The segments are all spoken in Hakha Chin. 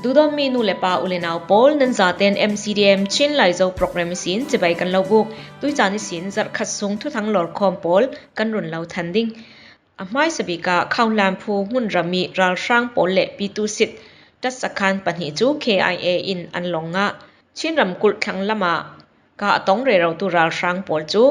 Duhdawtmi nulepa ulenau pawl nan zaten MCDM Chin Laizo program sin chibai kan lo buk. Tuicaan isin zarhkhat sung thuthang lawrkhawm pawl kan run lo than ding. A hmaisa bik ah Khaunglan phu hmunram i ralhrang pawl le Pyitusit tat-sakhan pahnih cu KIA in an lawng ngah. Chin ramkulh thlanglam ah kah a tong rerotu ralhrang pawl cu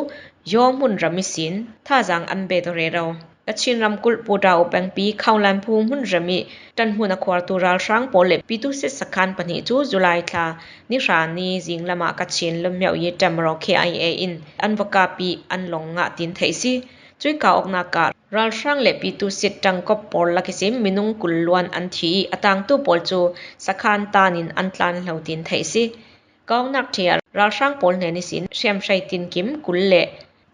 Yaw hmunram i sin thazaang an bet rero. Kachin ramkulh Putao pengpi Khaunglan phu hmunram i ṭanhmun a khuartu ralhrang pawl le Pyitusit sakhan pahnih cu July thla nihra ni zinglam ah Kachin Lamhmioh-yi Ṭamro KIA in an va kap i an lawng ngah tiin theih a si. Cuika awknak ah ralhrang le Pyitusit ṭangkop pawl lakisim minung 20 luan an thi i a tangtu pawl cu sakhan tan in an tlan lo tiin theih a si. Kaungnak ṭhi ah ralhrang pawl hnen i sin hriamhrei tinkim 20 le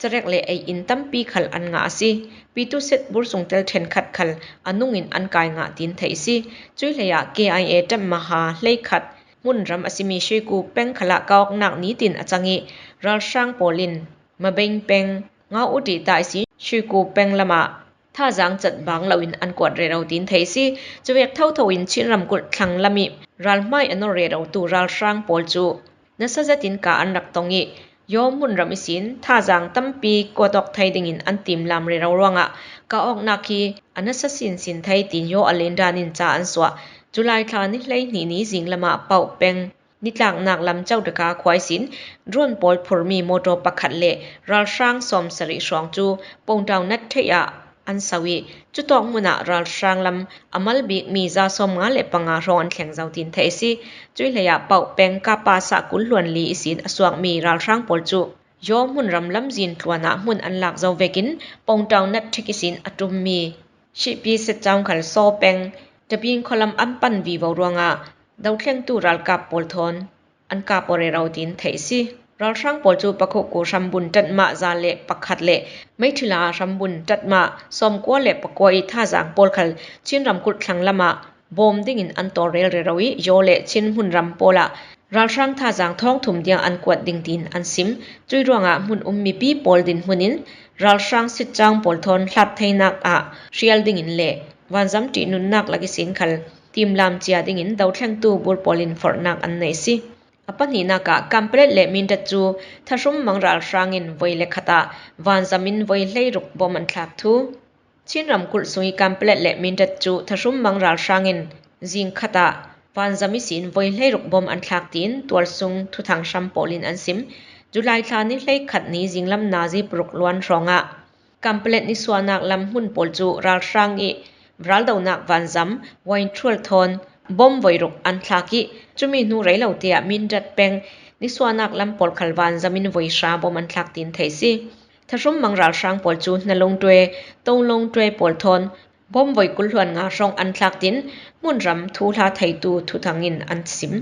carek le ei-inn tampi khal an ngah a si. Pyitusit bursungtel ṭhenkhat khal a nung in an kai ngah tiin theih a si. Cui hlei ah KIA ṭamhmaha hleikhat hmunram a simi Shweku peng khal ah kauknak nitin a cang i ralhrang pawl in Mabeing peng Nga u ṭih ta si Shweku peng lam ah thazaang cat bang loin an kuat rero tiin theih a si. Cuvek thotho in Chin ramkulh thlang lam i ralhmai a nawr rerotu ralhrang pawl cu nasa zet in kah an rak tong i Yaw hmunram i sin thazaang tampi kuat awk thei dingin an timlam rero ruangah kah awknak hi a nasa sinsin thei tiin Yaw a len dan in ca an suah. July thla ni 12 ni zinglam ah Pauh peng Nitlaknak lam Codaka khuaisin drone pawl phurmi motor pakhat le ralhrang 70 hrawng cu Pongtaung nat theih ah an so i cutawk hmun ah ralhrang lam a mal bikmi za 55 hrawng an thleng zau tiin theih a si. Cui hlei ah Pauh peng Kapa sah 20 hluan li isin a suakmi ralhrang pawl cu Yaw hmunram lamzin tluan ah hmun an lak zau vekin Pongtaung nat ṭhik isin a ṭummi Shihpi Setcaung khal Saw peng Ṭapyin khualam an pan vivo ruangah Dothlentu ralkap pawl thawn an kap rero tiin theih a si. Ralhrang pawl cu Pakhuku hrambun ṭanhmah 101 le Meithila hrambun ṭanhmah 99 i thazaang pawl khal Chin ramkulh thlanglam ah bawm dingin an tawlrel rero i Yaw le Chin hmunram pawl ah ralhrang thazaang thawngthum tiang an kuat ding tiin an sim. Cui ruangah hmun um mipi pawl dinhmun in ralhrang sitcaung pawl thawn hlat theinak ah hrial dingin le vanzam ṭihnunnak lakisin khal timlam cia dingin dothlengtu bur pawl in forhnak an nei si. A pahnihnak ah Kanpalet le Mindat cu thahrum mang ralhrang in voi le khat ah vanzam in voi 16 bom an thlak thu. Chin ramkulh sung i Kanpalet le Mindat cu thahrum mang ralhrang in zing khat ah vanzam i sin voi 16 bom an thlak tiin tualsung thuthang hram pawl in an sim. July thla ni 11 ni zinglam nazi 6 luan hrawng ah Kanpalet ni suanak lam hmun pawl cu ralhrang i raldonak vanzam wine ṭhual thawn bom voiruk an thlak i cumi hnu rei lo te ah Mindat peng nisuanak lam pawl khal vanzam in voi hra bom an thlak tiin theih si. Thahrum mang ralhrang pawl cu hnalungṭwe, tonglongṭwe pawl thawn bom voi 20 hluan nga hrawng an thlak tiin hmunram thuhla theitu thuthang in an sim.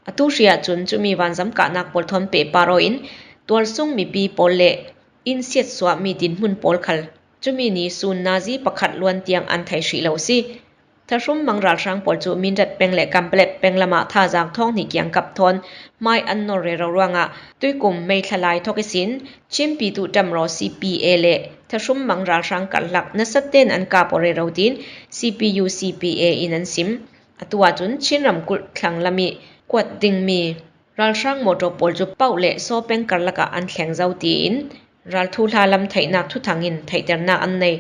Atu hri ahcun cumi vanzam kahnak pawl thawn pehpar in tualsung mipi pawl le inn siatsuahmi dinhmun pawl khal cumi nih sun nazi pakhat luan tiang an thei hrih lo si. Thahrum mang ralhrang pawl cu Mindat peng le Kanpalet peng lam ah thazaang thawng hnih kiang kap thawn hmai an nawr rero ruangah tuikum May thla lai thawk i sin Chin Pyituh Ṭamraw CPA le Thahrum mang ralhrang karlak nasat tein an kap aw rero tiin CPU CPA in an sim. Atu ahcun Chin ramkulh thlang lam i kuat dingmi Ralhrang mawṭaw pawl cu Pauh le Saw peng karlak ah an thleng zau tiin ralthu hla lam theihnak thuthang in theihternak an nei.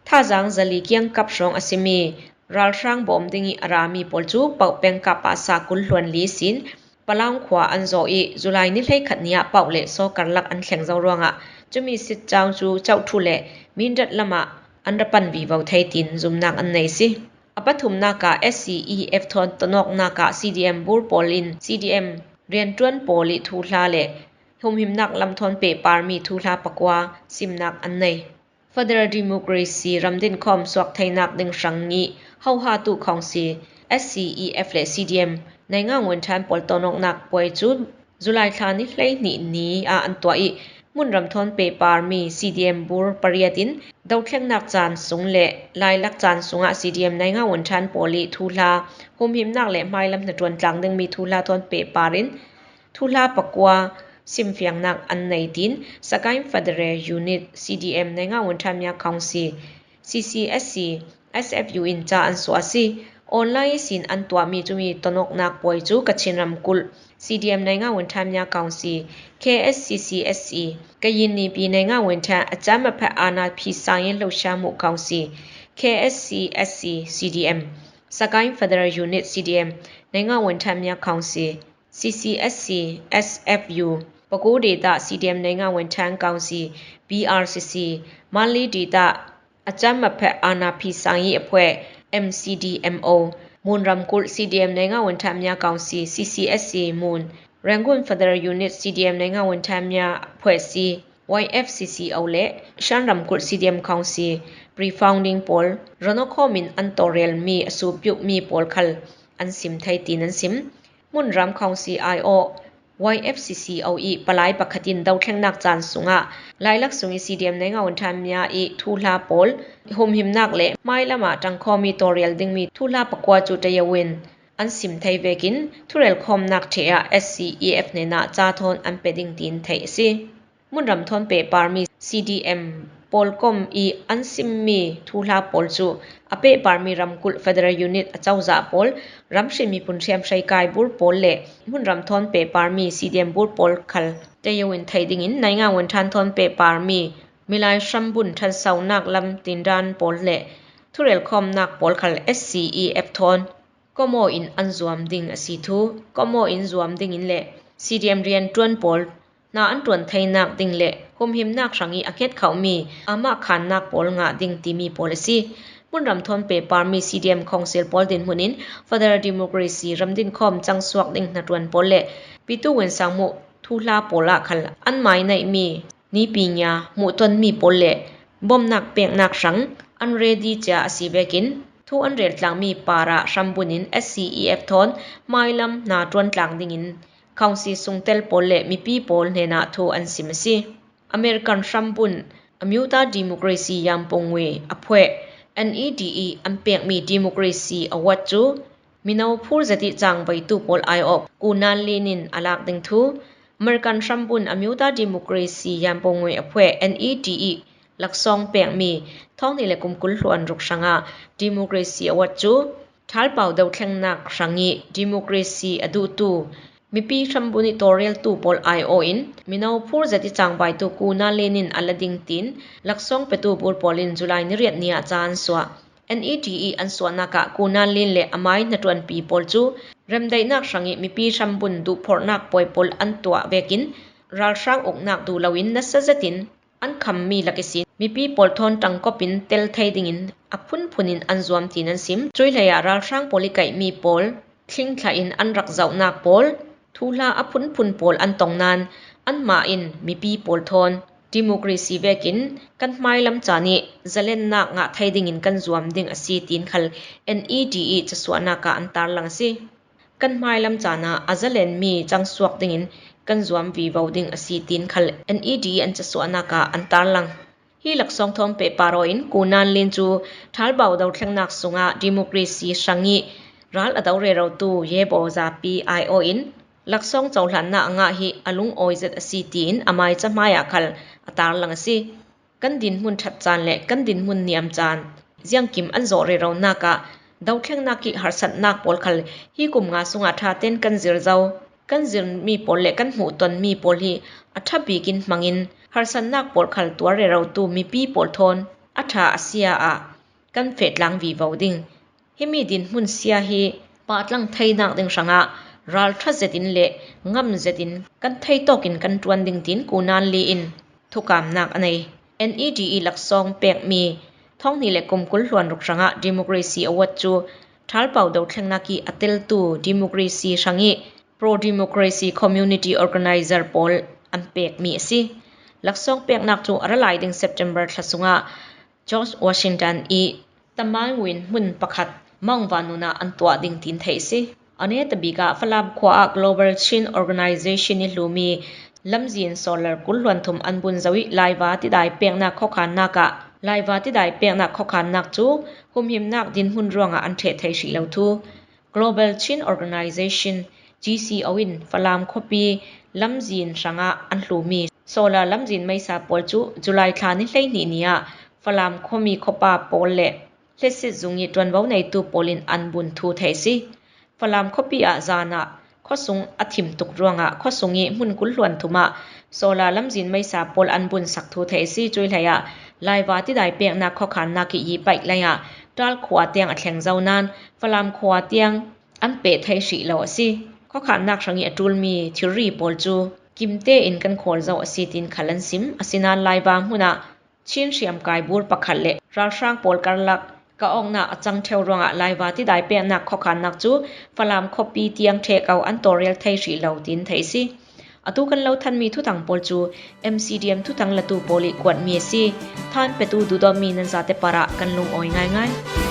Thazaang 400 kiangkap hrawng a simi ralhrang bawm ding i a rami pawl cu Pauh peng kap ah sa 20 hluan li sin Palaung khua an zaw i July ni 11 ni ah Pauh le Saw karlak an thleng zau ruangah cumi sitcaung cu Chohthu le Mindat lam ah an ra pan vivo thei tiin zumnak an nei si. A pathumnak ah SCEF thawn tonawknak ah CDM bur pawl in CDM rianṭuan pawl i thuhla le humhimnak lamthawn pehparmi thuhla pakua simnak an nei. Federal Democracy ramdinkhawm suak theinak ding hrang nih hoha tu khawngsi SCEF le CDM nei nga ngun ṭhan pawl tonawknak puai cu July thla ni 12 ni ah an tuah i hmunram thawn pehparmi CDM bur pariat in dothlennak caan sung le lailak caan sungah CDM nei nga ngun ṭhan pawl i thuhla humhimnak le hmailam hnaṭuan tlang dingmi thuhla thawn pehpar in thuhla pakua simfiangnak an nei tiin Sagaing Federal Unit CDM nei nga ngun ṭhan mya Council CCSC SFU in ca an suah a si. Online sin an tuahmi cumi tonawknak puai cu Kachin ramkulh CDM နိုင်ငံဝန်ထမ်းများကောင်စီ KSCCSC ကရင်နီပြည်နိုင်ငံဝန်ထမ်းအကြမ်းမဖက်အာဏာဖီဆန်ရေးလှုပ်ရှားမှုကောင်စီ KSCSC CDM Sagaing Federal Unit CDM နိုင်ငံဝန်ထမ်းများကောင်စီ CCSC SFU ပဲခူးဒေသ CDM နိုင်ငံဝန်ထမ်းကောင်စီ BRCC မန္တလေးဒေသအကြမ်းမဖက်အာဏာဖီဆန်ရေးအဖွဲ့ MCDMO မွန်ramkulh CDM နိုင်ငံဝန်ထမ်းများကောင်စီ CCSC မွန် Rangoon Federal Unit CDM နိုင်ငံဝန်ထမ်းများအဖွဲ့အစည်း YFCCO และ Shan ramkulh CDM ကောင်စီ Pre-founding pawl Ranokho min an tawlrel mi a supyuk mi pawl khal an sim thei tiin an sim. Hmunram Council aiawh YFCCO i palai pakhat in dothlengnak caan sungah Lailak sung i CDM Naingaun Thamya i thuhla pawl humhimnak le hmailam ah ṭangkhawmi tawlrel dingmi thuhla pakua cu ṭayawin an sim thei vekin thurel khawmnak ṭheh ah SCEF hnenah ca thawn an pe ding tiin theih a si. Hmunram thawn pehparmi CDM pawlkomh i an simmi thuhla pawl cu a pehparmi ramkulh federal unit acozah pawl, ramhri miphun hriamhrei kai bur pawl le hmunram thawn pehparmi CDM bur pawl khal ṭayo in theih dingin Naingawan ṭhan thawn pehparmi milai hrambunh ṭhansonak lam tinṭan pawl le thurel khawmnak pawl khal SCEF thawn kawmaw in an zuam ding a si thu. Kawmaw in zuam dingin le CDM rianṭuan pawl hna an ṭuan theinak ding le humhimnak hrang i a hnget khomi aamahkhannak pawl ngah ding timi pawl a si. Hmunram thawn pehparmi CDM Council pawl dinhmun in Federal Democracy ramdin khawm cangsuak ding hnaṭuan pawl le Pyithu Wensangmu thuhla pawl ah khal an mai naihmi nipinya hmuhtonmi pawl le bawmhnak peknak hrang an ready cia a si vekin thu an rel tlangmi par ah hrambunh in SCEF thawn hmailam hna ṭuan tlang dingin Council sungtel pawl le mipi pawl hnenah thu an sim a si. American hrambunh Amyota Democracy Yampongwe a phueh NEDE an pekmi Democracy Award cu mino phurzati cangveitu pawl aiawh Ku Nan Lin in a lak ding thu American hrambunh Amyota Democracy Yampongwe a phueh NEDE laksawng pekmi thonghnih le kum 20 hluan ruk hrangah Democracy Award cu ṭhalpau dothlengnak hrang i democracy a duhtu mipi hrambunh i tawlreltu pawl aiawh in mino phurzat i cangvaitu Ku Na Lin in a la ding tiin laksawng petu bur pawl in July niriat ni ah ca an suah. NEDE an suahnak ah Ku Na Lin le amai hnaṭuanpi pawl cu remdaihnak hrang i mipi hrambunh duhphorhnak puai pawl an tuah vekin ralhrang uknak duh loin nasa zetin an khammi lak i si. Mipi pawl thawn ṭangkop in tel thei dingin a phunphun in an zuam tiin an sim. Cui hlei ah ralhrang pawl i kaihmi pawl thlingthla in an rak zohnak pawl, thuhla a phunphun pawl an tong nain anmah in mipi pawl thawn democracy vekin kan hmailam caan i zalennak ngah thei dingin kan zuam ding a si tiin khal NEDE casuahnak ah an tarlang a si. Kan hmailam caan ah a zalenmi cangsuak dingin kan zuam vivo ding a si tiin khal NED an casuahnak ah an tarlang. Hi laksawng thawng pehpar in Ku Nan Lin cu ṭhalbau dothlengnak sungah democracy hrang i ral a do rerotu Yebo zapi aiawh in laksawng cohlannak a ngah hi a lungawi zet a si tiin amai cahmai ah khal a tarlang a si. Kan dinhmun ṭhat caan le kan dinhmun niam caan ziangkim an zawh reronak ah dothlengnak i harsatnak pawl khal hi kum nga sungah ṭha tein kan zir zau. Kan zirmi pawl le kan hmuhtonmi pawl hi a ṭha bik in hmang in harsatnak pawl khal tuar rerotu mipi pawl thawn a ṭha a sia ah kan fehtlang vivo ding. Himi dinhmun sia hi pahtlang theinak ding hrangah ralṭha zet in le ngam zet in kan thei tawk in kan ṭuan ding tiin Ku Nan Li in thukamnak a nei. NEDE laksawng pekmi thonghnih le kum 20 hluan ruk hrangah Democracy Award cu ṭhalpau dothlengnak i a teltu democracy hrang i pro-democracy community organizer pawl an pekmi a si. Laksawng peknak cu a ra lai ding September thla sungah George Washington i Tamanwin hmun pakhat Mangvanun ah an tuah ding tiin theih a si. Ane tabik ah Falam khua ah Global Chin Organization i hlumi lamzin solar 20 hluan thum an bun zo i Laiva tidai peknak khuakhannak ah Laiva tidai peknak khuakhannak cu humhimnak dinhmun ruangah an ṭheh thei hrih lo thu. Global Chin Organization GCO in Falam khuapi lamzin hrangah an hlumi solar lamzin meisa pawl cu July thla ni 12 ni ah Falam khuami khuapa pawl le Hletsit zung i ṭuanvo neitu pawl in an bunh thu theih a si. Falam khuapi ah zaan ah khuasung a thim tuk ruangah khuasung i hmun 20 hluan thum ah solar lamzin meisa pawl an bunh sak thu theih a si. Cui hlei ah Laiva tidai peknak khuakhannak i yipaih lei ah Ṭal khua tiang a thleng zau nain Falam khua tiang an peh thai hrih lo a si. Khuakhannak hrang i a ṭulmi thilri pawl cu kim tein kan khawl zau a si tiin khal an sim. Asinain Laiva hmun ah Chin hriamkai bur pakhat le ralhrang pawl karlak kaawknak a cang ṭheo ruangah Laiva tidai peknak khuakhannak cu Falam khuapi tiang ṭheh ko an tawlrel thai hrih lo tiin theih a si. Atu kan lo thanmi thuthang pawl cu MCDM thuthang latu pawl i kuatmi a si. Than petu duhdawtmi nan zate par ah kan lungawi ngaingai.